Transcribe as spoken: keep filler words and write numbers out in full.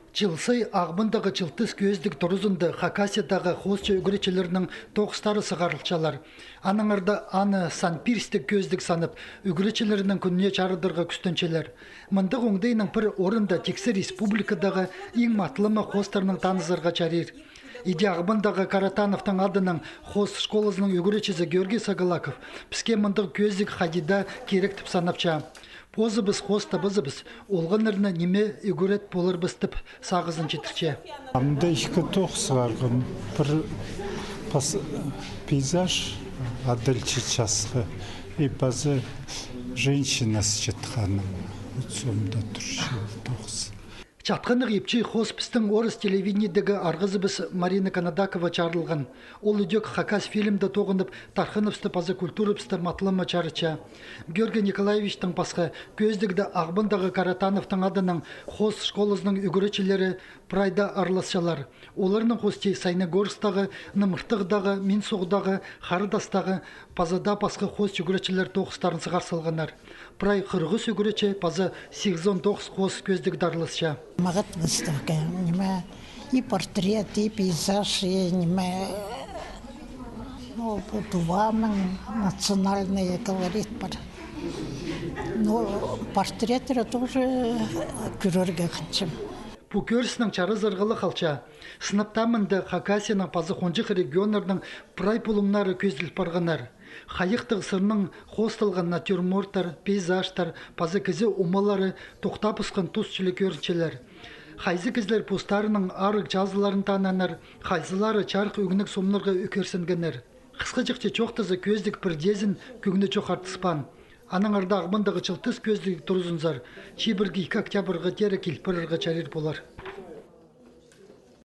Чыл сай Ағбандағы «Чылтыс» кӧзідіг туразында Хакасиядағы хоосчы ӱгретчілернің тоғыстары сығарылчалар. Аннаңар даа аны сан пирістіг кӧзідіг санап, ӱгретчілернің кӱніне чарыдарға кӱстенчелер. Мындағ оңдайның пір орында тиксі республикадағы иң матылымы хоостарнаң танызарға чарир. Иди Ағбандағы Каратановтың адынаң хоос школазының ӱгретчізі Георгий Сагалаков піске мындағ кӧзідіг хайди даа кирек тіп санапча. Позыбыс хоос табазабыс, олғаннарны ниме ӱгрет поларбыс тіп сағызын читірче. Амды ікі тоғыс сығарғам. Пір пас-, пейзаж адалча часха, и паза женщина сыхчатханы. Вот сомда турча тоғыс. Чатханнығ ипчі хоос пістің орыс телевидениедегі арғызыбыс Марина Канадакова чарылған. Ол ідӧк «Хакасфильмда» тоғынып, тархыныбысты паза культурабысты матылама чарытча. Георгий Николаевичтең пасха, кӧзідігде Ағбандағы Каратановтың адынаң хоос школазының ӱгретчілері прай даа араласчалар. Оларның хости Саяногорсктағы, Нымырттығдағы, Минсуғдағы, Хара Тастағы паза даа пасха хоосчы ӱгретчілер тоғыстарын сығар салғаннар. Прай хырғыс ӱгретчі паза сигізон тоғыс хоос кӧзідігде араласча. Мағат выставка, ниме, и портрет, и пейзаж, и ниме, ну, пу Туваның национальный колорит пар. Ну, портреттер тоже кӧрерге хынчам. Пу кӧрістің чаразарға ла халча. Сынап таа мында Хакасияның паза хонҷых регионнарның прай пулуңнары кӧзіділ парғаннар. Хайахтығ сырнаң хоосталған натюрморттар, пейзажтар паза кізі омалары тохтабысхан тус чіли кӧрінчелер. Хайзы кізілер постарының арығ чазыларын тананнар, хайзылары чарых ӱгнег сомнарға ӧкерсенгеннер. Хысхаҷахти чоохтаза, кӧзідіг пірдеезін кӧңні чох артыспаан. Аннаңар даа Ағбандағы «Чылтыс» кӧзідіг туразынзар чибіргі ікі октябрьға теере кил парарға чарир полар.